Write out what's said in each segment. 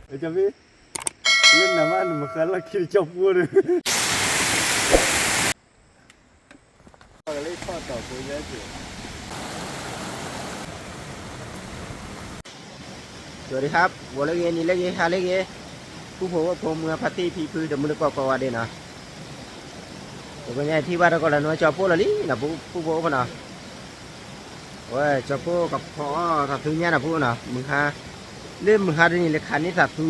ကၠီဖံ, လၢနမါနမၤဃါလီၢ်ခံကၠီဖိဒီး สวัสดีครับ ဂီၤလၢဂ့ၤ နံၤလၢဂ့ၤ ဟါလၢဂ့ၤ, ပုၢ်ဖိဝဲၢ်ဖိ မုၢ်အဖါတံၢ်ဖံဖု ဒီးမုၢ်တကိးကိးဂၤဒဲးနီၤ, ပကညါထံၣ်ဘၣ်တကိးလၢနဝဲကၠီဖိလီၤလံနီၤ ပုၢ်ဖိဝဲၢ်ဖိနီၤ, ဝဲကၠီဖိကဖီအီၣ်သးသူညါနီၤ ပုၢ်ဖိနီၤ, မုၢ်ဟါ, လၢမုၢ်ဟါဒ်န့ၣ် လဲၤခးန့ၢ်သးသူ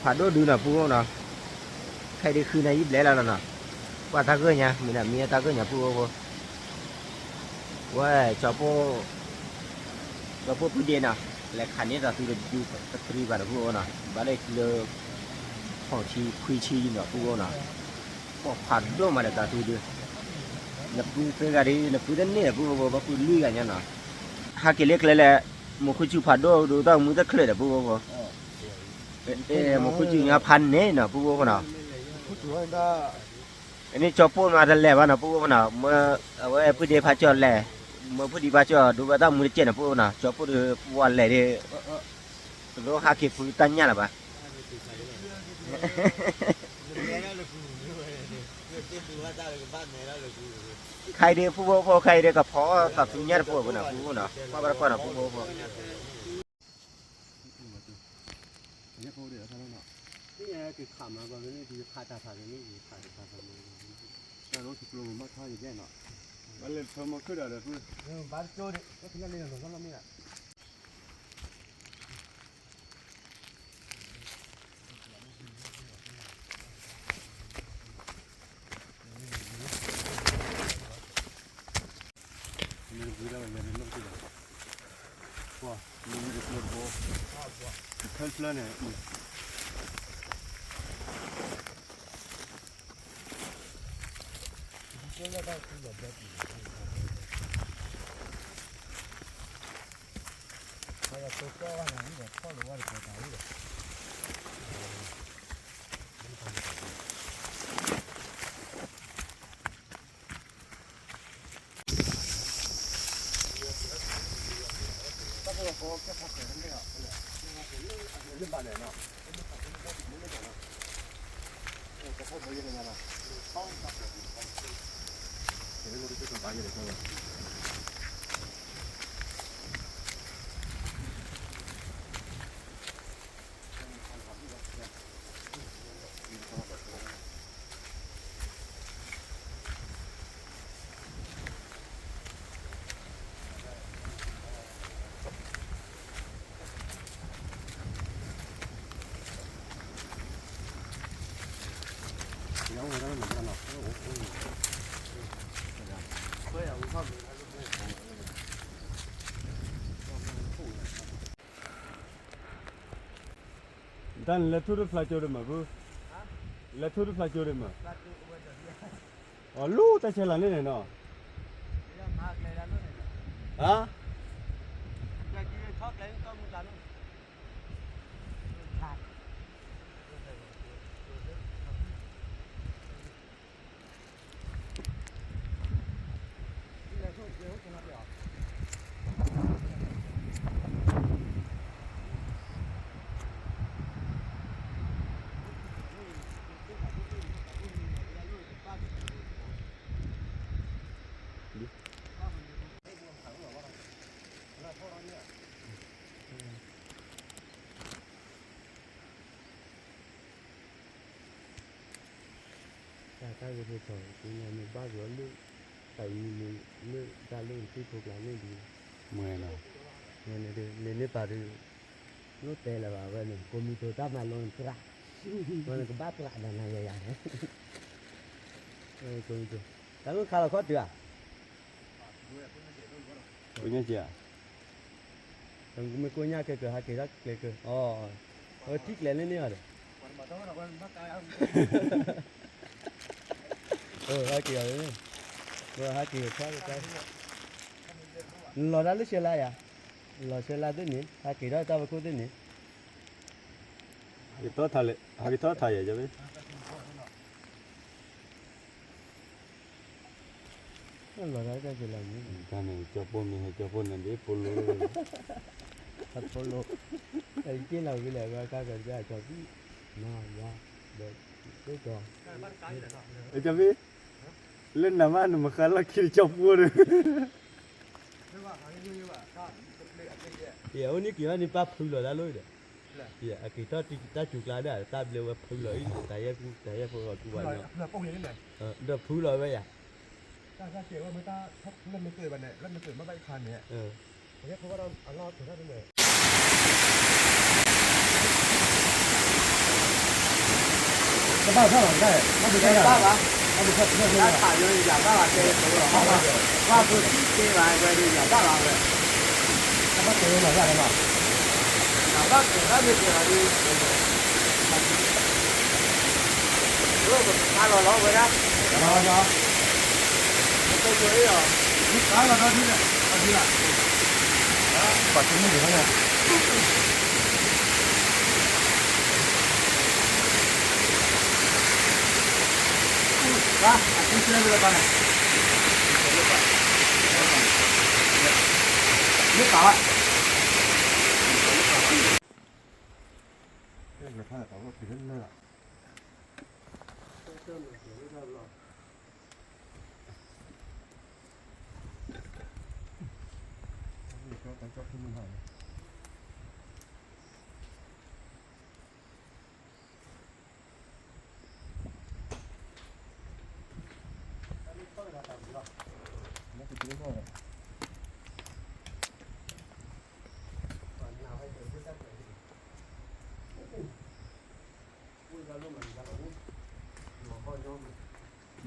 ဖးဒိၣ်ဒုနီၤ ပုၢ်ဖိနီၤ, ခဲအံၤဒုးဃုနၤယံာ်ဘျဲၣ်လီၤလီၤနီၤ, ကွၢ်တၢ်ဂၢၢ်ညါ မ့ၢ်ဒၣ်မ့ၢ်တၢ်ဂၢၢ်ညါ ပုၢ်ဖိဖိ ဝဲကၠီဖိ, ကၠီဖိဖုဒ့နီၤ, လဲၤခးန့ၢ်သးသူတဒုကတြံဘၣ်ဒီး ပုၢ်ဖိနီၤ, ဘၣ်လၢလၢ ဖီၣ်ဆံခွံဆံနီၤ ပုၢ်ဖိနီၤ, ပိာ်ဖးဒိၣ်မးဒီးသးသူဒု, နပုၢ်သၢဂၤဒုး နပုၢ်တန့ၢ်ဒီး ပုၢ်ဖိဖိ ဘၣ်ပုၢ်လွံၢ်ဂၤညါနီၤ, ဟးက့ၤလၢကျဲလဲၣ်, မိၢ်ခိၣ်ဆူၣ်ဖးဒိၣ်ဒု တၢ်မူတချၢးဒီး ပုၢ်ဖိဖိ, မိၢ်ခိၣ်ဆူၣ်ညါဖးန့ၢ်နီၤ ပုၢ်ဖိဖိနီၤ အန့ၣ်ကၠီပိၢ်မးတလဲၤဘၣ်နီၤ ပုၢ်ဖိဖိနီၤ, မ့ၢ်အဝဲဖုဒ့ဖးကၠီၣ်လဲၤ, မ့ၢ်ဖုဒ့ဖးကၠီၣ်ဒိဘၣ်တၢ်မူတကဲနီၤ ပုၢ်ဖိနီၤ, ကၠီပိၢ်ဒီးပှၤလဲၤဒီး တလိၣ်ဟးက့ၤဖုတၢ်ညၣ်လၢၤဘၣ်, ခဲအံၤဒုး ပုၢ်ဖိဖိ ခဲအံၤဒုး ကဖီအီၣ်သးသူညါတပိၢ်ဖိနီၤ ပုၢ်ဖိနီၤ, ကွၢ်ဘၣ်တကွၢ်နီၤ ပုၢ်ဖိဖိ တၢ်န့ၣ်လဲၤထူၣ်တဖျါကၠိဒံးမး ဖု, လဲၤထူၣ်တဖျါကၠိဒံးမး, အီၤလူတၢ်ဆဲးလၤန့ၣ်န့ၣ်နီၤ, ဟါ တၢ်တၢ်ဂ့ၢ်ဖိထီၣ် ပညါမ့ၢ်ဘၣ်ကလီလၢ တၢ်အံၤမ့ၢ်လၢ တၢ်လၢနသ့ၣ်ဖိကျါန့ၣ်ဒ် မ့ၢ်နီၤ, မ့ၢ်န့ၣ်ဒ် မ့ၢ်န့ၢ်ပာ်ဒ် လိၣ်တဲလၢၤဘၣ်ဝဲန့ၣ် ကိးမံၤတိၤတၢ်မၤလိန့ၣ်ပြး, ဝဲန့ၣ်ကဘၣ်ပြးဒီးနၤယၤယၤန့ၣ်, ကိးမံၤတိၤ တၢ်လိၣ်ခါလီၤခီတုၤဧါ ကိးညါက့ၤဧါ, မ့ၢ်ကိးညါက့ၤကဟးက့ၤတၢ်ကျဲက့ၤ, အထံကျဲန့ၣ်န့ၢ်ဘၣ်ဒီး, ဟးက့ၤအီၤန့ၣ်, ဟးက့ၤခါက့ၤ, လီၤတၢ်လၢဆဲလါယၤ, လီၤဆဲလါသ့ၣ်န့ၣ် ဟးက့ၤထီၣ်တၢ်ဝဲခိၣ်သ့ၣ်န့ၣ် ဟးက့ၤထီၣ်ထါယဲၢ်, လီၤတၢ်လၢတၢ်က့ၤလီၤန့ၣ်, တၢ်န့ၣ် ကၠီပိၢ်မ့ၢ်ဟဲကၠီပိၢ်န့ၣ် ဒ်ဖိလိၤ, အဖိလိ, အက့လီၤဝံၤလဲၣ် ဝဲကါကၢ်ကၢ်ကၠီၤဖံ, နီၤယၤ, ဒီး, ကၠီၤ, ကၠီၤဖံ, လၢနၤမးနမၤဃါလီၢ်ခံတကၠီၤပူဒီး, ယအိၣ်န့ၣ်က့ၤဘၣ်န့ၣ်ပၢ်ဖုလီၤတၢ်လိၣ်ဒီး, ယအက့ၤထီၣ်တၢ်စူၤကျါဒီး တၢ်ဘျၢဝဲဖုလီၤအံၤ တၢ်ယဲၢ်ပူ, တၢ်ယဲၢ်ဖိအီၤကူဝဲညီ, ဒီးဖုလီၤဝဲယၤ တၢ်ကဲဝဲမ့ၢ်တၢ်လၢမ့ၢ်ကၢဘၣ်န့ၣ် လၢမ့ၢ်ကၢဘၣ်ဘၣ်ခါန့ၣ်, တဘၣ်ဘၣ်ဘၣ်, တဘၣ်ဘၣ်, တဘၣ်ဘၣ်, ဘၣ်ဘၣ်, ဘၣ်ဘၣ်, တဘၣ်ဘၣ်, တဘၣ်,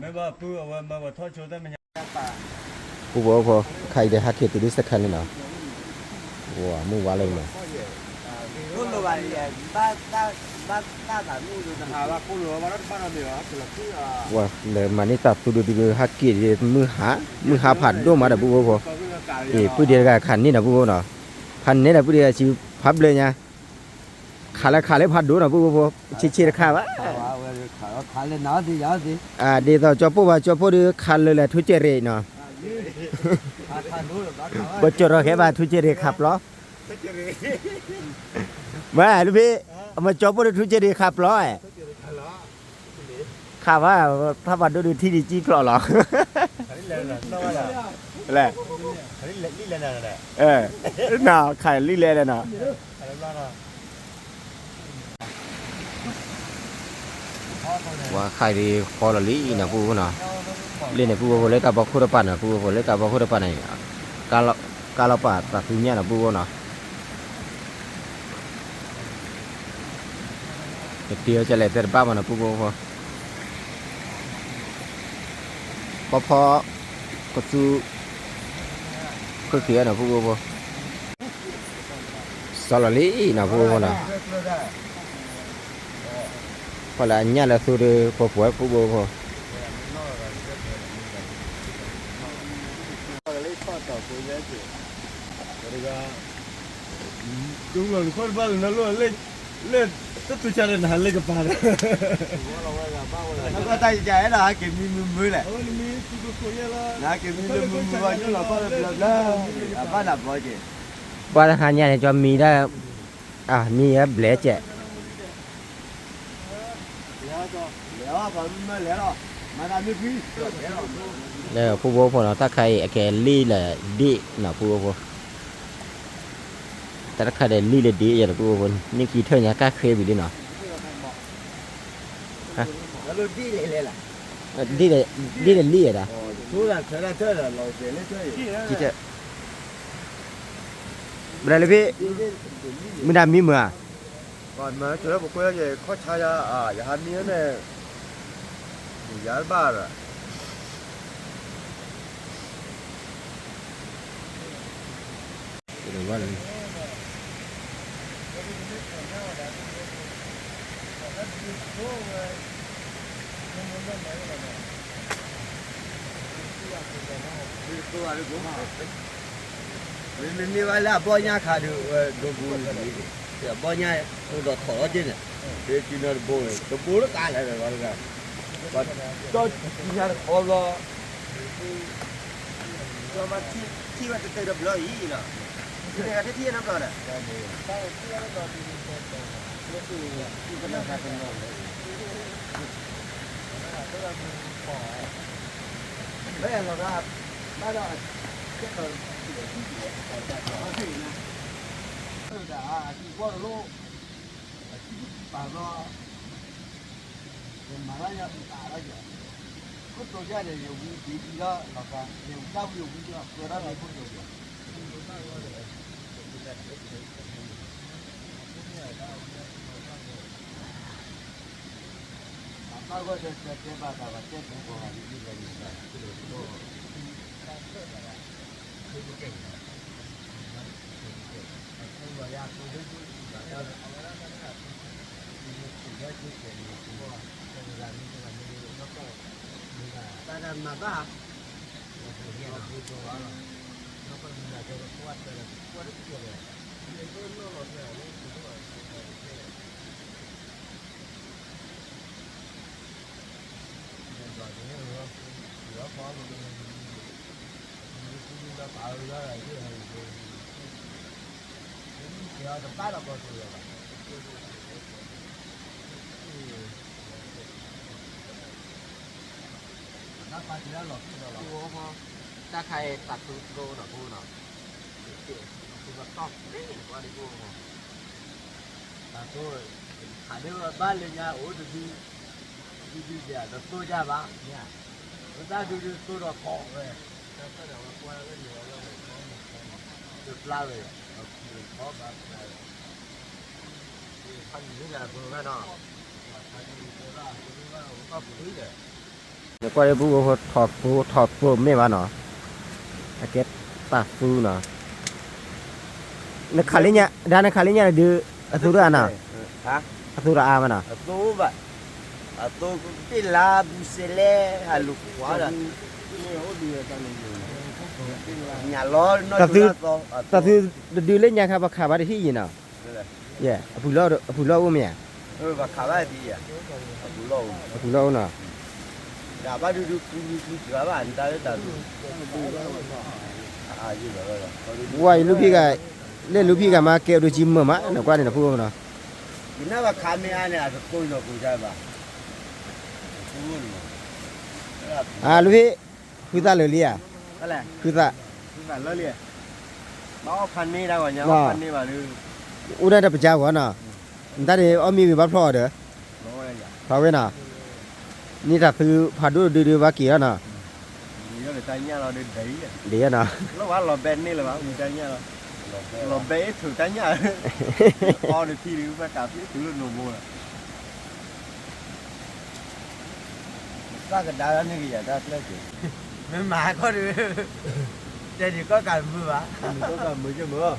မ့ၢ်ဘၣ်ပုၢ်အဝဲမၤပှၤထီၣ်ဆိတၢ်မဲာ်ညါ ပူဖိဖိ, ခါအံၤဒီးဟဲက့ၤတုၤဒ်စခါန့ၣ်နီၤ, ဝဲမုၢ်ဝါလၢမး, လၢမၤန့ၢ်တၢ်သူဒုဒုဟဲက့ၤဒ်မုၢ်ဟါ, မုၢ်ဟါဖးဒိၣ်မးဒီးပူဖိဖိ, အ့ၣ် ပုၢ်ဒ့တဂၤခးန့ၢ်နီၤပူဖိနီၤ, ဖးန့ၢ်ဒီးပုၢ်ဒ့တဂၤဆံဖးဘျၢညါ, ခးလၢခးလၢဖးဒိၣ်နီၤပူဖိဖိ, ဆံးဆံးတခါဘၣ် ဒ်သိးကၠီပိၢ်ဘၣ်ကၠီပိၢ်ဒီးခးလၢာ်လၢာ်ထူကဲရ့းနီၤ, ပကၠီထီၣ်ခဲဘၣ်ထူကဲရ့းခးပျီ, မ့ၢ်လူဖံ, အမ့ၢ်ကၠီပိၢ်ဒီးထူကဲရ့းခးပျီ, ခးဘၣ်, ဖးဘၣ်ဒိၣ်ဒုးထံၣ်ဒံးကံဖျိးလီၤ, လဲၣ်, နခးလံလဲၣ်လဲၣ်နီၤ ပှၤခါဒံးဃီလီၤလံနီၤ ပူဖိနီၤ, လၢန့ၣ်ပူဖိလၢတၢ်ဘီခိၣ်တပၤနီၤ ပူဖိလၢတၢ်ဘီခိၣ်တပၤန့ၣ်, ကါလီၤပာ်သးသူညါနီၤ ပူဖိနီၤ, ကတ့အီၤကလဲၣ်သဲတဘၣ်မးနီၤ ပူဖိဖိ, ပီဖီ, ကသူ, ဃုခံဂၤနီၤ ပူဖိဖိ စီလီၤလံနီၤ ပူဖိဖိနီၤ, ဖီလၢအညၣ်လၢသူဒီး ပှဲၤပှဲၤ ပူဖိဖိ, တူၢ်လီၤနခီၣ်တဘၣ်လၢနလိၣ်လၢ တတူၢ်ဆါဒီးနဟးလၢကပၤဒီး တၢ်ယကအဲၣ်ဒိးဟးက့ၤမံမုာ်မုာ်လဲၣ်, နဟးက့ၤမံလၢမုာ်မုာ်ဘၣ် ကၠိလီၤခီၣ်လၢဘျီဘျီ, အဘၣ်နၤဘီက့ၤ, ပှၤတဟါညါန့ၣ် ကၠီမံဒၣ်, အမံဘျဲၣ်ကဲး ပူဖိဖိနီၤ တၢ်ခါအံၤအကဲလံၣ်လၢဒ့ၣ်နီၤ ပူဖိဖိ, တၢ်တခါဒီးလံၣ်လၢဒ့ၣ်ယၤနီၤ ပူဖိဖိ, န့ၢ်ကံထၢၣ်ညါကၢ်ဃ့ဘံၤလံနီၤ, ဒ့ၣ်ဒီးလံၣ်ဝဲဒၣ်, ဘျဲၣ်လၢဖံ, မုၢ်တၢ်မံမုာ်ဧါ, ပှၤမၤကၠိလၢပကွဲယဲၢ်ခီၣ်ဆါယၤ, ယဟးမံန့ၣ်, ယၤတဘၣ်ဒီး မ့မ့ၢ်ဘၣ်လၢအဘီညါခးဒီး ဒိပူၤန့ၣ်, အဘီညါ အိၣ်ဒီးထီၣ်လီၤက့ၤန့ၣ်, ဒ့ကံနီတဘိန့ၣ် တဘိလၢကါလဲၣ်ဒီးလီၤတဂၤ, ဒီးကံညါတခီဘျီ, ဒီးမၤထံၣ်ဝဲတတဲတဘျီအံၤလီၤ, တထံၣ်နီတဘျီဒီး ဘၣ်လီၤဂာ် ဘၣ်ဒီး ကဲထီၣ် ထံၣ်ဒီး ထံၣ်ဒီး အတၢ်တၢ်ထီၣ်အီၣ်ထံၣ်န့ၣ် အတၢ်အတံၤကွီၢ်တလိၣ် အတံၤပာ်ဘျီ ယမၤလီၤယၤအုၣ်အါလီၤယၤ ခိၣ်တိၤယၤဒီး ယဝံၤဒ်အံၤလီၤ လီၤဂာ် ယဝံၤတၢ်ဝံၤယဝံၤဒီး ပှဲၤထီၣ်န့ၣ်ခိၣ်တိၤယၤ ပၢ်ဂီၢ်တဲတဲဘၣ်တၢ်ဘၣ်တဲပူၤ တၢ်မၤဘၣ် တၢ်ခါအံၤတၢ်သူကျိနီၤ ဖိနီၤ သူကတီၢ်ဖဲန့ၣ် ကွၢ်ဒ်ဖိမး တၢ်သူ ခးဒ်ဘၣ်လၢညါအိၣ်တဒု ဒုဒုယၤ တသိၣ်ယၤဘၣ် ပတၢ်ဒုဒုသိၣ်ဒီးဖီဝဲ တပျၢ်ဝဲ ခီဘၣ်ပျၢ်ဝဲ နကွၢ်လၢပူၤ ထီၣ်သူထီၣ်သူမ့ၢ်ဘၣ်နီၤ အကဲတၢ်သူနီၤ နခးလၢညါ ဒၣ်နခးလၢညါဒုး အသူတအါနီၤ အသူတအါမးနီၤ အသိဘၣ် အသိတ့ၢ်လါဘူးစဲလဲ အလူၤကွၢ်ဒီး ညၣ်လီၤနီၢ် တၢ်သူ တၢ်သူတဒုလၢညါခါ ပှၤခးဘၣ်တဟံၣ်ယံၤနီၤ ယဲ အဖုလီၢ် အဖုလီၢ်အိၣ်မ့ၢ်ဧါ ပှၤခးဘၣ်တဟံၣ်ယံၤ အဖုလီၢ်အိၣ်နီၤ ဒၣ်ဘၣ်ဒုဒုကူကူကူစှၤဘၣ် နတၢ်လၢတၢ်သူ ဝါ ယလူၤဖံဂၤ လၢလူၤဖံဂၤမး ကဲအိၣ်ဒိၣ်ကံမုာ်မး နကွၢ်န့ၣ် နဖိမးနီၤ ယနၢ်ဘၣ်ခးမ့ၢ်အါန့ၣ် အတကိးယီၤကိးဒၣ်ဘၣ် အလူၤဖံ ဃုသၣ်လၢာ်လံဧါ ဃုသၣ် ဘၣ်အီၣ်ဖးန့ၢ်ဒၣ်ဂီၤညါ အီၣ်ဖးန့ၢ်ဘၣ်လၢ အိၣ်ဒၣ်တပစၢ်ဂီၤနီၤ နတၢ်န့ၣ်အီၣ်မ့ၢ်ဝံၤဘၣ်ဖျီၣ်အီၤဒီး ဖျီဝဲနီၤ န့ၢ်တၢ်သုဖးဒိၣ်ဒုဒုဘၣ်က့ၤလီၤနီၤ ဒ်ယဲနီၤ လီၤဘဲန့ၢ်လၢၤဘၣ် ဝံၤတၢ်ညၣ်လီၤ လီၤဘဲအ့ၣ်ထုးတၢ်ညၣ် အီၣ်တထံၣ်ဒုး ဘၣ်တၢ်ဖျ့ထုးလၢနိၣ်ဘိလီၤ သၣ်ကဒါန့ၣ်ကယၤတၢ်ကျၢၢ်က့ၤ မ့ၢ်မၤကီၢ်ဒုး တဲဒ်ကီၢ်ကးမုာ်ဘၣ် ကီၢ်ကးမုာ်ကမုာ်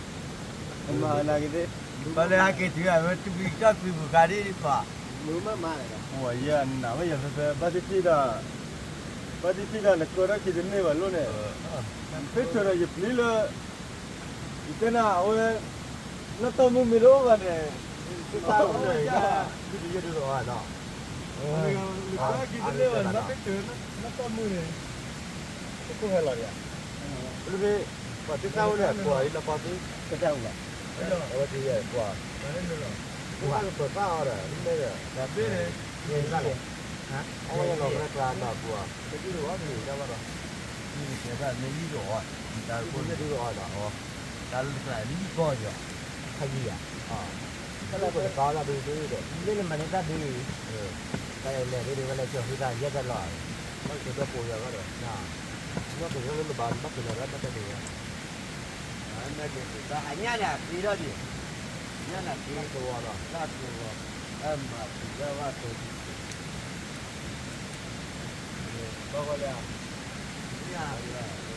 ကမၤနာ်က့ၤသ့ၣ် ပှၤလၢဟဲက့ၤတုၤအဝဲတဝံၤကီၢ်ကွံာ်ပူၤခါဒ်ပှၤ မုာ်မးမး ပှၤယဲနၤဝဲယၤဖဲဖဲ ဘၣ်သ့ၣ်သ့ၣ်ဒီး ဘၣ်သ့ၣ်သ့ၣ်ဒီးနကၢထီၣ်က့ၤတန့ၢ်ဘၣ်လိၣ်န့ၣ် ဖဲထၢၣ်ဒီးယပျံၤလၢ ယတဲနၤအဝဲ နီၢ်တီၢ်မုၢ်မ့ၢ်တအိၣ်ဘၣ်န့ၣ် သ့ၣ်သၣ်အိၣ်န့ၣ် ဒုးတယဲၢ်ဒုးအီၤနီၤ နကၢထီၣ်က့ၤတန့ၢ်ဘၣ် ဘၣ်သ့ၣ်သ့ၣ်နီၢ်တီၢ်မုၢ်န့ၣ် တခိၣ်ဟဲလီၤဒံးဧါ ဘျုးဖံ ပှၤသ့ၣ်သၣ်အိၣ်န့ၣ် ကွၢ်အံၤလီၤပီသ့ၣ် အဝဲသ့ၣ်ယဲၢ်ကွၢ် သ့ၣ်သၣ်ကပၢၤသၣ်အီၤဒီး မ့ၢ်ဒီး မ့ၢ်သၣ်လဲၣ် အဝဲယလီၤကရၢကျါနီၤပူၤ တဒုးတဝီတမံၤတၢ်ဘၣ်ဒီး မ့ၢ်ယံၤတအီၤ မ့ၢ်တၢ်ကိၢ်မ့ၢ်ဒုးတအီၤဒီး တၢ်လၢတၢ်လံၢ်ကီၢ်ယီၤ ခါယံၤယၤ တၢ်လၢပကတီၤလီၤဒုးဒုးဒီး မ့ၢ်နမၤန့ၢ်တၢ်ဒုး တၢ်လဲၤဒုးဒုးဝဲလဲၤကၠီၤဃုသးယဲၢ်တၢ်လီၤ ဘၣ်ကၠီၤဒီးပိာ်ယၤဘၣ်ဒီး နီၢ်ကယီလၢနဘၣ်ဘၣ်ကလီၤရၢ်ဘၣ်တၢ်ဒုးဝဲ အညၣ်န့ၣ်အက့ၤထီၣ်ဒံး ညၣ်န့ၣ်အက့ၤ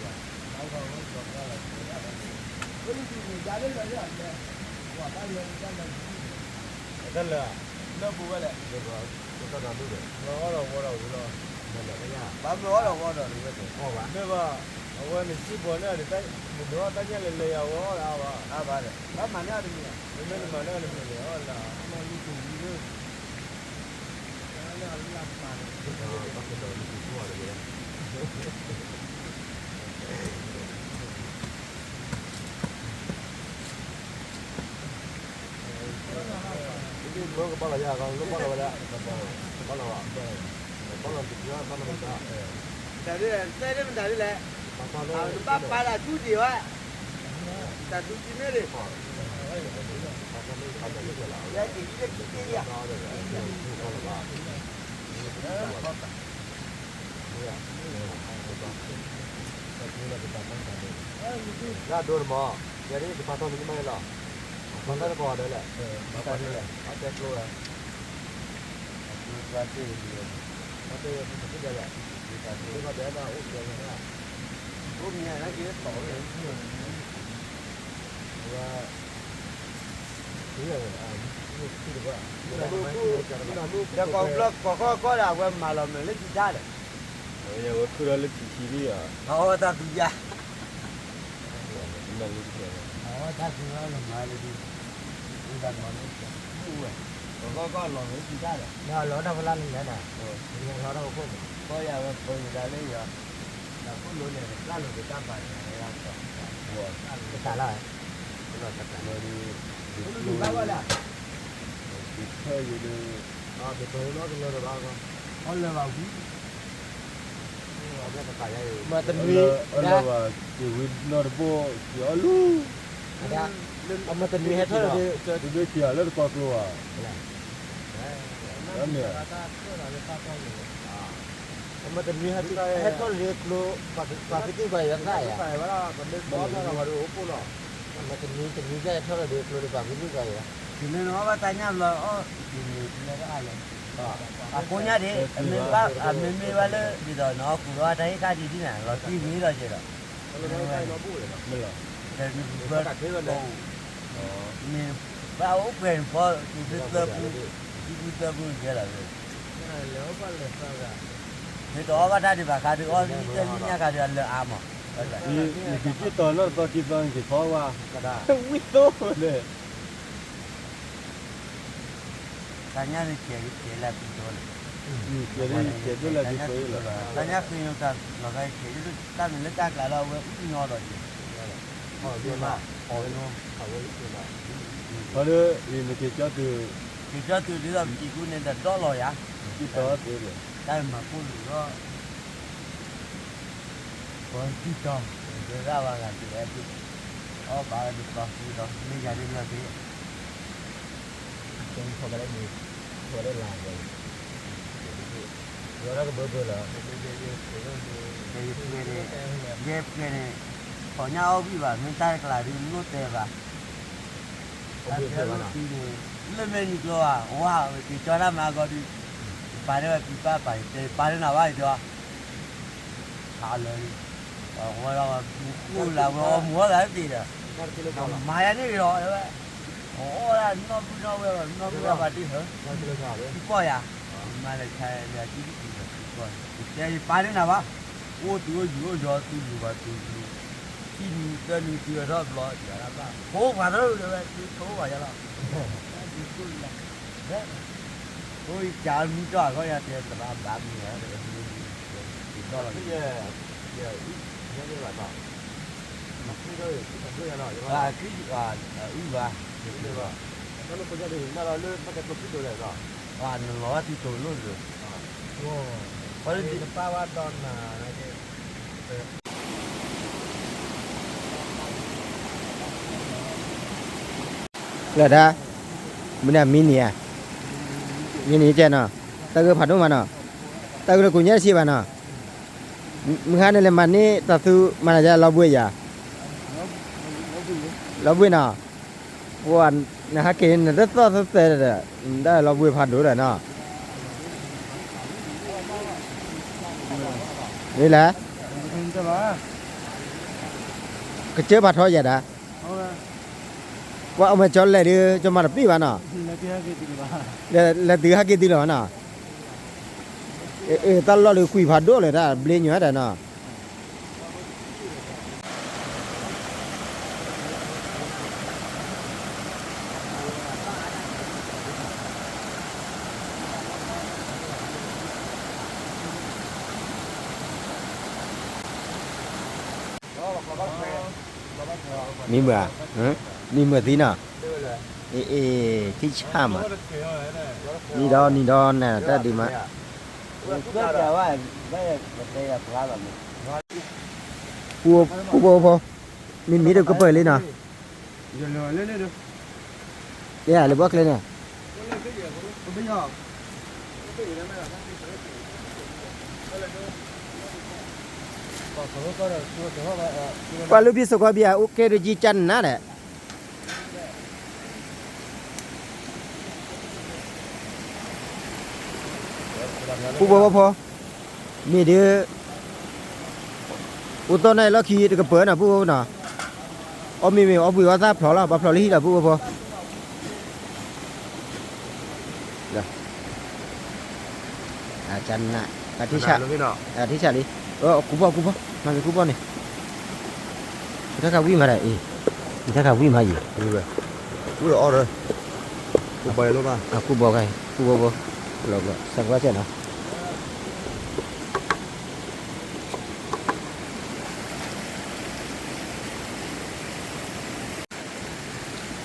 လၢသဝီဒီး လၢသဝီ အမၤပူၤလၢဘၣ်တိၤ ဘၣ်ဃီလၢ တၢ်လၢာ် လၢပူၤဝဲလဲၣ် လၢအီၣ်ဒီးဝီဒီးဝံၤလီၤ ဘၣ်မ့ၢ်အီၣ်ဒီးဝီဒီးဝံၤလီၤ မ့ၢ်ဘၣ် အဝဲန့ၣ်စံၣ်ဘီန့ၣ် နဒိးတၢ်ညၣ်လဲၤလဲၤယၤဝဲအီၣ်လၢအဘၣ် အဘၣ်ဒီး ဘၣ်မၤန့ၢ်အီၤတမံၤ မ့မ့ၢ်နမၤန့ၢ်အီၤတမံၤန့ၣ် အီၣ်လၢ ဘၣ်ကဒီးလံက့ၤကွၢ်ဒီး ကဘၣ်လီၤယၤ ကဘၣ်လီၤဝဲဒၣ် ကဘၣ်လီၤ ကဘၣ်လီၤ တၢ်ဒ်လဲၣ် တၢ်ဒ်မတၤဒ်လဲၣ် ဘၣ်ပာ်လၢအထူၣ်ဒံးဝဲ တၢ်ထူၣ်ကံမ့ၢ်ဒံး ယဲက့ၤလၢခံက့ၤယၤ ဒၣ်ဒိတမီၤ ယဲဒၣ်ယကပာ်ထီၣ်န့ၣ်မ့ၢ်လီၤ ပာ်ထီၣ်တကိးဒၣ်လဲၣ် အတဲကျိဝဲ အကျိပှၤတ့ၢ် ပှၤတ့ၢ်ပှၤတ့ၢ်ဒၣ်လဲၣ် ပှၤတ့ၢ်ပှၤတ့ၢ်ဒၣ်အိၣ်ပှဲၤဝဲဒၣ် အိၣ်မံၤနာ်က့ၤသီၣ်ဝဲ အဝဲ ဒီးကိးဖျၢၣ်ကိးခီကီၢ်ဒီး အဝဲမၤလီၤမုာ်လၢခံတၢ်ဒီး အဝဲခုဒီးလၢခံဆံလံဧါ အဝဲတၢ်သူယါ အဝဲတၢ်သူလီၤမၤလၢဒ် ဝဲ ကိးခီကီၢ်လီၤမုာ်လၢခံတၢ်ဒီး လီၤတၢ်ဖီလာ်န့ၣ်လဲၣ်ဒီး လီၤတၢ်ဖီခိၣ်န့ၣ် ကီၢ်ယၤဝဲဖိယၤဒၣ်လၢယၤ တၢ်ခိၣ်လိန့ၣ် တၢ်လိၤကတၢ်ပာ်န့ၣ် ကစးလီၤ ကစးလီၤ ကစးလီၤ ကစးလီၤ ကစးလီၤ မတနွံ အလၢဘၣ် က့ၤဝံၤနီတဘိ က့ၤအီၣ်လူ အမတနွံဟဲထီၣ်လၢ ဒုးက့ၤလၢတကီကျိဧါ မ့ၢ် အမတနွံဟဲထီၣ်လၢကျိ ပှၤကသံၣ်ပှၤယွၤသၣ်ယၤ မတနွံတနွံဟဲထီၣ်လၢကျိဒီးပှၤကသံၣ်ပှၤယွၤ တုၤလၢနအီၣ်ဘၣ်တၢ်ညၣ်ဘျီအီၣ် တုၤန့ၣ်လၢအါလဲၣ် အကိးညါဒံး အမ့ၢ်ဘၣ်မ့မ့ၢ်ဘၣ်လၢ ဒ်သိးနအီၣ်ကူးဒီးတၢ်ဟ့ၣ်ခါဒံးဒ်န့ၣ် လီၤတံၢ်ဝံၤလီၤကဲဒီး မ့ၢ်လီၤ တၢ်ဘၣ်အိၣ်ပှဲၤန့ၣ်ဖီ တုၤသၢပူ သံပူသၢပူကဲလီၤ မ့ၢ်တအီၣ်ဘၣ်တၢ်ဒံးဘၣ်ခါဒုးအီၣ်လံတၢ်လံညါခါဒုးအလၢအါမး နက့ၤက့ၤတီၤလၢတကီက့ၤသီနက့ၤဖီဝါ ဝံၣ်သိလဲၣ် တၢ်ညၣ်န့ၣ်ကဲကဲလၢပံၤဒိၣ်န့ၣ် တၢ်ညၣ်ဃ့ယိတၢ်လီၤဂာ်ကဲ တၢ်မ့ၢ်လၢတၢ်ကျးလီၤအဝဲအူၣ်ညီဒီးကဲ အီၣ်ညီ အီၣ်ညီ လၢနက့ၤကၠီတုၤ က့ၤကၠီတုၤဒ်သိးပစံးကူန့ၣ်ဒီးဒီလီၤယၤ က့ၤတီၤတုၤ တၢ်မၤကိၣ်လိာ်ဒီး ပှၤကံၢ်တီၤ ဒ်သိးဝဲဂၤက့ၤဝဲဒၣ် အီၣ်ဘၣ်ဝဲဒ်သိးဃုဒီး မ့ၢ်ယၤဒ်လီၤက့ၤ ထီၣ်ကလဲၣ်မ့ၢ် ထီၣ်ကလဲၣ်လၢ ယဝဲဒၣ်ကဘၢဘၢလီၤ ယပှဲၤန့ၣ် ယဲပှဲၤန့ၣ် ပှၤညါအီၣ်ဝံၣ်ဘၣ် မ့ၢ်တၢ်တကျးဒုး လိၣ်တဲဘၣ် တၢ်တဲလိၣ်သံန့ၣ် လၢမဲာ်နံၤကျိဘၣ် ဝါ က့ၤကၠီတၢ်မၤအဂီၢ်ဒုး ယပာ်န့ၢ်ဝဲပံၤပာ်ပာ် ယတဲယပာ်န့ၢ်နၤဘၣ်ယတဲအီၤ ခးလၢာ်လံ အဝဲဒၣ်ဝဲ မူခိၣ်လၢဝဲအီၣ်မူအီၣ်သးသ့ဒီး မၤယၤန့ၣ်ဂ့ၤလီၤဝဲ အီၣ်ဒၣ်နီၢ်ဘုနီၢ်ဝဲ နီၢ်ဘုနီၢ်ဘၣ်တ့ၢ်ဟၢ ထံကီၢ်ယၤ မၤလဲၤခါလဲၤအစုဒုၣ်ကံၤလီၤထံကီၢ်န့ၣ် ယတဲယပာ်န့ၢ်နၤဘၣ် အိၣ်တုၤအိၣ်ယူၤအိၣ်ယီၤတုၤယူၤဘၣ်တုၤယူၤ ခံနံၤသၢနံၤတုၤအထီၣ်ဘျီ ယၤဒၣ်ဘၣ် ဖိပှၤသရၣ်လၢဝဲသုထိဘၣ်ယၤလီၤ ဖိယကးမံတီၢ်အဂီၢ်ယၤတဲသရၣ်ဘၣ်မံၤ ယဲ အုၣ်ဘၣ် နလီၤဘၣ်ထံတိၤလိၣ်လၢ လၢဒၣ် မုၢ်နၤမံၤန့ၣ်ဧါ, ယန့ၣ်ကဲနီၤ, တၢ်ဂ့ၢ်ဖးဒိၣ်မးနီၤ, တၢ်ဂ့ၢ်လၢကိးညါတဆံဘၣ်နီၤ, မုၢ်ဟါန့ၣ်လဲၤမၤန့ၢ်တၢ်သူ မၤနၤယါလီၤဘှံးယၤ, လီၤဘှံးနီၤ, ပှၤနဟးက့ၤန့ၣ် နတသီၣ်သသဲဒီး ဒၣ်လီၤဘှံးဖးဒိၣ်ဒီးနီၤ, မ့ၢ်လဲၣ်, ကစၢၢ်ဖးထီယၤဒၣ် ပှၤအမဲာ်ကၠီလဲၣ်ဒီး ကၠီမၤတပှဲၤဘၣ်နီၤ, လဲၤတုၤဟဲက့ၤတုၤလီၤနီၤ, တၢ်လီၢ်ဒီးကွံာ်ဖးဒိၣ်လၢၤတၢ်ဘျ့ညါတၢ်နီၤ. မံမုာ်ဧါ, မံမုာ်သံနီၤ. အ့ အ့ ထံဆၣ်မး, နံၤဒီးနံၤဒီးနတၢ်ဒုးမး, ပူဖိဖိ, မ့မ့ၢ်တကပၢၤလံနီၤ, လၢဘီၣ်ကျဲန့ၣ် ပှၤလူၢ်ဘံၣ်စိာ်ကီဘံၣ်ဧါ အိၣ်ကဲဒိကၠံကၠၢ်နးဒဲး, ပူဖိဖိ, မ့ၢ်ဒုး အိၣ်တီၢ်န့ၣ်လီၢ်ခံတကပၢၤနီၤ ပူဖိဖိနီၤ, အီၣ်မ့ၤမ့ၢ်အီၣ်ဘှံးအီၣ်သၣ်ဖျိးလီၤ ပှၤဖျိးလၢဟံၣ်လီၤ ပူဖိဖိ အကနး အထံဆၣ် အထံဆၣ်လံ, ကူဘီကူဘီ မၤက့ၤကူဘီန့ၣ်, တၢ်ခးဝံၣ်မးဒၣ်အံၤ, တၢ်ခးဝံၣ်မးယံၤ, ကူဘီခါ, ကူဘီဘီ, ကူဘီဘီ, ဆၢကွၢ်စဲနီၤ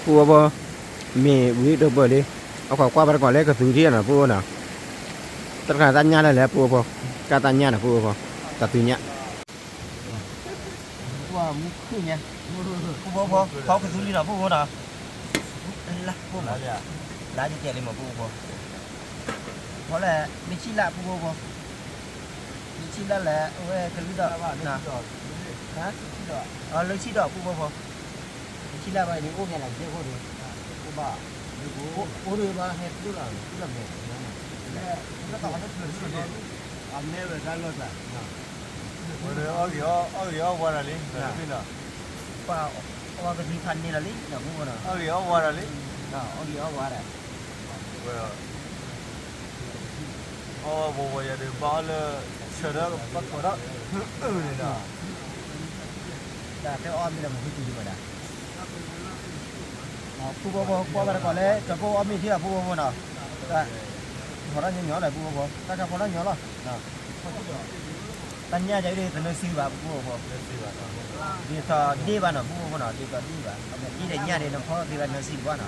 ပူဖိဖိ, မ့ၢ်ဝံၤတကပၢၤလံ, အခိးကွၢ်ဘၣ်တကိးလၢကသူထံၣ်နီၤ ပူဖိနီၤ, တၢ်တခါတၢ်ညၣ်လၢလဲၣ် ပူဖိဖိ, တၢ်တၢ်ညၣ်နီၤ ပူဖိဖိ, တၢ်သူညၣ်, ပူဖိဖိ, ဖီကသူလံနီၤ ပူဖိနီၤ, လါပူဖိမး, လါကကဲလံမး ပူဖိဖိ, ဖီလဲၣ် မ့ၢ်ဆံၣ်လၢ ပူဖိဖိ, မ့ၢ်ဆံၣ်လၢလဲၣ် အဝဲကလုၢ်ဒီး လၢဆံၣ်ဒီး ပူဖိဖိ, မ့ၢ်ဆံၣ်လၢဘၣ်န့ၣ် အိၣ်ကဲလၢကဲခိၣ်ဒီး အိၣ်ဘၣ်, အိၣ်ဒီးဘၣ်ဟဲတူၢ်လီၤ တူၢ်လီၤမဲာ်, အမဲဝဲတၢ်လီၢ်ကျါ, အီၣ်ဂ့ၤအီၣ်ဝါတၢ်လံ, ပှၤအီၣ်ကသံဖးန့ၢ်လီၤလံနီၤ ပူဖိနီၤ, အီၣ်ဂ့ၤအီၣ်ဝါတၢ်လံ, အီၣ်ဂ့ၤအီၣ်ဝါတၢ် အီၣ်ဝဲဝဲယၤဒီး ဘၣ်အီၣ်လၢ ဆၢထၢၣ်ဘၣ်ကီးထီၣ်န့ၣ်ဒီး, တၢ်တအီၣ်မ့ၤဒီးမၤဃုာ်တုၤဒံးဘၣ်ဒၣ်, ပူဖိဖိ ကွၢ်ဘၣ်တကိးလၢ တၢ်ဖိအီၣ်မ့ၤထံၣ်အီၤ ပူဖိဖိနီၤ, ဖီထီၣ်ညီညီဒီး ပူဖိဖိ တၢ်ခါဖီထီၣ်ညီလီၤ, တၢ်ညၣ်ယၤအံၤဒီး တနၢၤစံဘၣ် ပူဖိဖိ, ဒ်သိးဒ့ၣ်ဘၣ်နီၤ ပူဖိဖိနီၤ ဒ်သိးဒ့ၣ်ဘၣ်, ဒ့ၣ်ဒီးညၣ်ဒီး နဖီသ့ဘၣ်နၢၤစံတဘၣ်နီၤ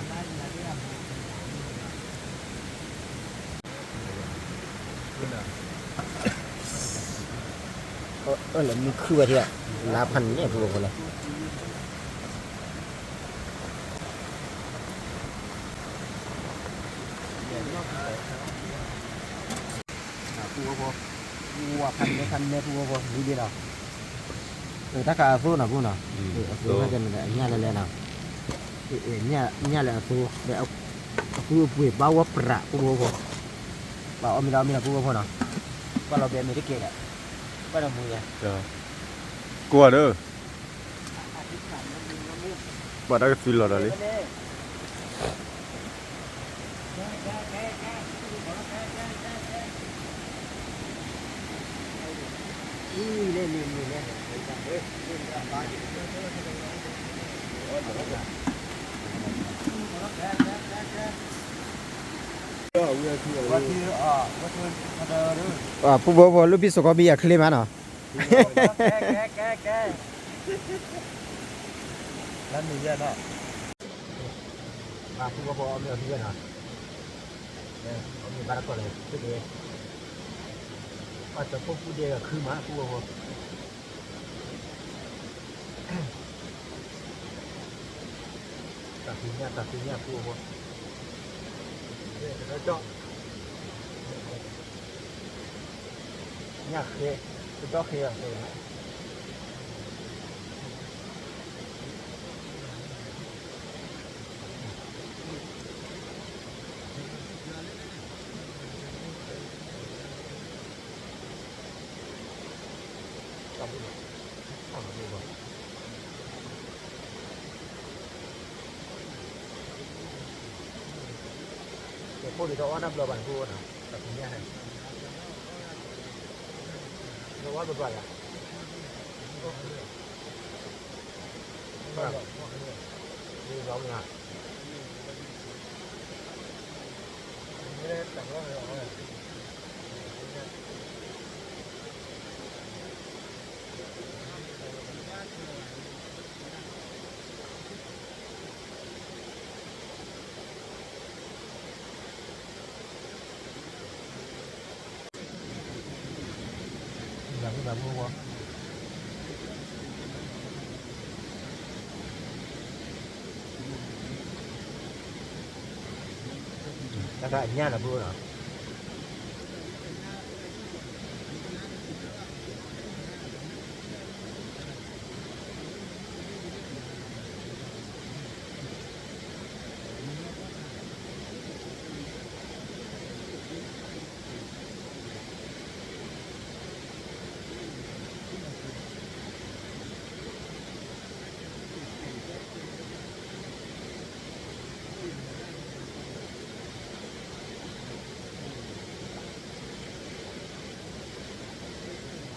အၢၣ်လီၤမုၢ်ခုၣ်ဝဲထံၣ်, လါဖးန့ၣ်ဖိဖိလီၤ, ဖိဖိ, ဖးန့ၣ်ဖးန့ၣ်ဖိဖိ ဝံၤဒ့ၣ်လီၤ, တၢ်ခးအသိနီၤ ဖိနီၤ, အသိန့ၣ် အညၣ်လဲၤလဲၤနီၤ, ညၣ်လၢအသိဒီး အဃုအပှ့ၤဘၣ်ဝဲပြး ဖိဖိဖိ, ဘၣ်အီၣ်မ့ၤဒီးအီၣ်မ့ၤလီၤ ဖိဖိဖိနီၤ, ကွၢ်လီၤဘဲမ့ၢ်တကဲဒီး, ကွၢ်ဒီးမူၤယဲ, ကိးဂၤဒၢ, ဘၣ်တၢ်ကသွံလီၤဒီးလံ ပူဖိဖိ လူၢ်ဘံၣ်စိာ်ကီဘံၣ်အချ့မးနီၤ, လၢမ့ၢ်ယဲနီၤ, ပူဖိဖိ အီၣ်မ့ၤအီၣ်မ့ၤယဲနီၤ, အီၣ်မ့ၤဘၣ်တကိးလၢ ပှၤတဖိပူၤဒဲးခုမး ပူဖိဖိ, တၢ်သ့ၣ်ညါ တၢ်သ့ၣ်ညါ ပူဖိဖိ, ညၣ်ဃဲ, တဒီဃဲအဃဲ, ဖိဒံးတအီၣ်နၢ်ဘျီဘၣ်န့ၣ် ဖိနီၤ, တၢ်သ့ၣ်ညါန့ၣ်, နအီၣ်ဘျီဘျီယၤ, ဘၣ်မူဝဲ တၢ်ခါအညၣ်လီၤဖိနီၤ.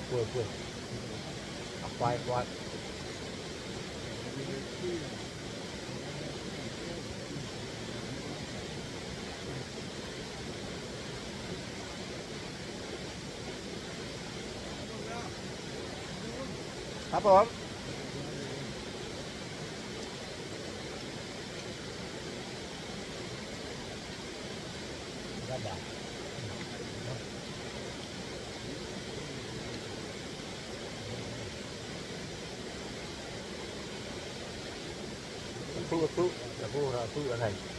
ပှဲၤပှဲၤ အခွါအခွါ ครับผม အထူအထူ အထူအထူအထူ အ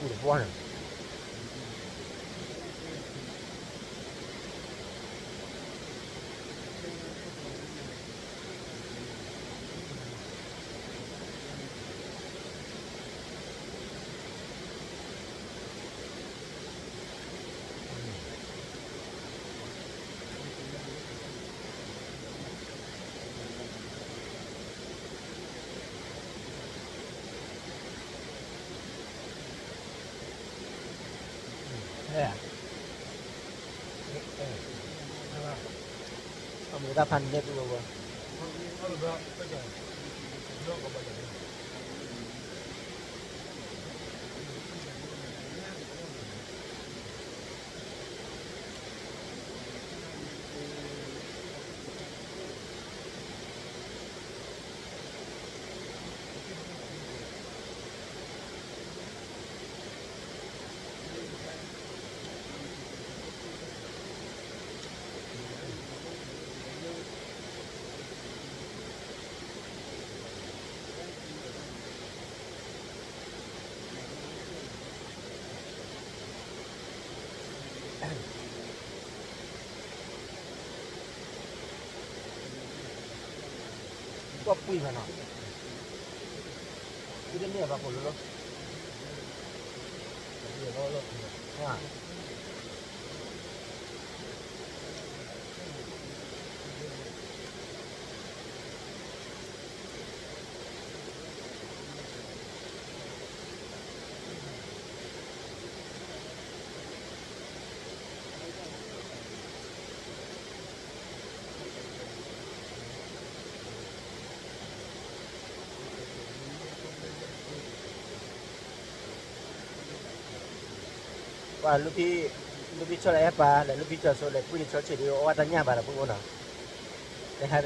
ူတပှၢ်န့ၣ် အမ့ၢ်တၢ်ဖးန့ၣ် နဲၣ်ပူၤဝဲ ကီၢ်ပှံၢ်မးနီၤ, သုတန့ၢ်ဘၣ်ပိာ်လိၤလိၤ, အ ပှၤ လူၢ်ဖံဆီလဲၣ်ဟဲပာ် လဲၤလူၢ်ဖံကၠီဆိ လဲၤပှံၢ်န့ၣ်ဆီဆံးဒုး အီၣ်ဘၣ်တၢ်ညၣ်ဘၣ်ဒီး ပုၢ်အိၣ်နီၤ, ဟဲ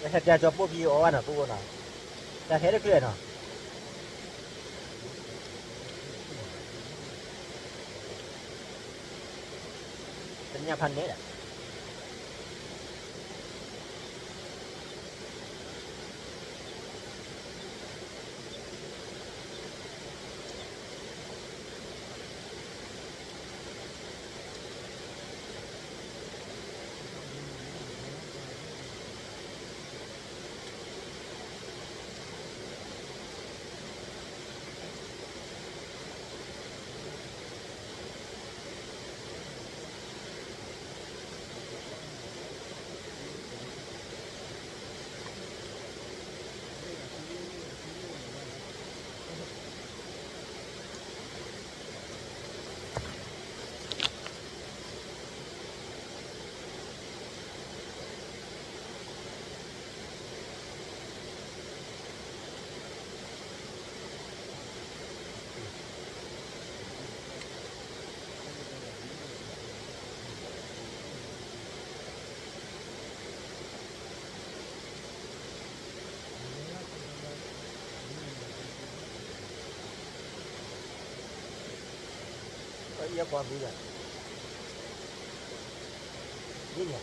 ဒၣ်ကၠီပိာ်ဖံအီၣ်ဘၣ်နီၤ ပုၢ်အိၣ်နီၤ, တၢ်ဟဲတချုးနီၤ တၢ်ညၣ်ဖးန့ၣ်ဒီး ပှၤ ယကွၢ်ဘုဒၣ်, ဒ်န့ၣ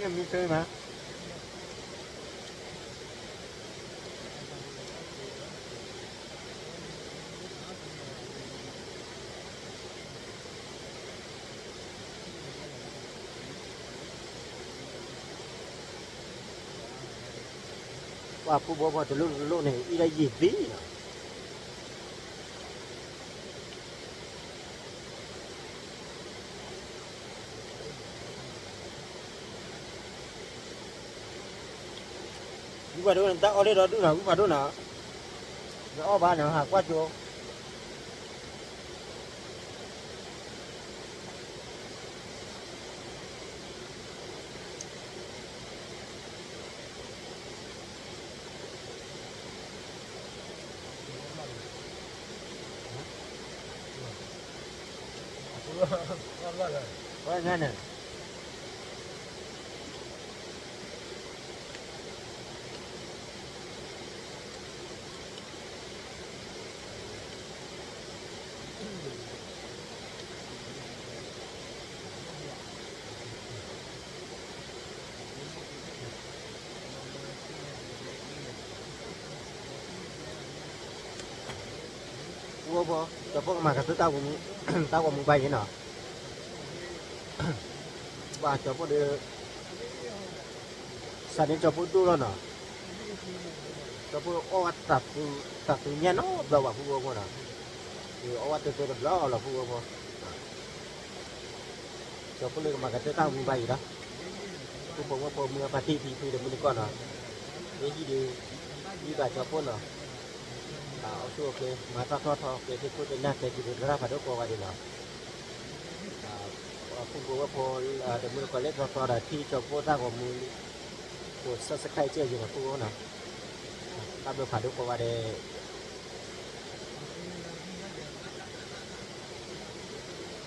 ်, မံခၢမး, ပှၤဖုဘိဖီတလိၣ်တလိၣ်န့ၣ် အံၤဒီးယံာ်သံလီၤ. ဝံဖးဒိၣ်န့ၣ် တၢ်အီၣ်လၢဒီဒူၣ်နီၤ ဝံဖးဒိၣ်နီၤ, နအီၣ်ဘၣ်န့ၣ် ဟးကွၢ်ကၠိ ဝဲန့ၣ် ဖုဖိ ကၠီဖိကမၤကတၢၢ်တၢ်ဂီၤမူဘၣ်ယဲနီၤ, ဘၣ်ကၠီဖိဒီး စးန့ၢ်ကၠီဖိဒိၣ်လီၤနီၤ, ကၠီဖိအီၣ်ဝဲတၢ်သူညါနီတဘျီဘၣ်ဖုဖိဖိနီၤ, အီၣ်ဝဲတၢ်သူတဘျီလီၤဖုဖိဖိ ကၠီဖိလၢကမၤကတၢၢ်တၢ်ဂီၤမူဘၣ်ယဲဒီး ဖုဖိမုၣ်ဖိမုၣ်အပၢ်တံၢ်ဖံဖုတမုၢ်တကိးနီၤ, လၢဟံၣ်ဒီး ဟံၣ်ဘၣ်ကၠီဖိနီၤ, အိၣ်ဆူၣ်အိၣ်ချ့ မၤတၢ်ထီၣ်ထီ ကျဲၤထံခိၣ်သနၢ် ကျဲၤစံးဘျုးသရၣ်ဖးဒိၣ်ကိးဂၤဒဲးနီၤ, ဖုဖိဝဲဖိ တမုၢ်တကိးလၢတြီတြီဒီးထံကၠီဖိတၢ်ဂီၤမူ ကိး subscribe ကဲယဲနီၤဖုဖိနီၤ, တၢ်ဘျုးဖးဒိၣ်ကိးဂၤဒဲး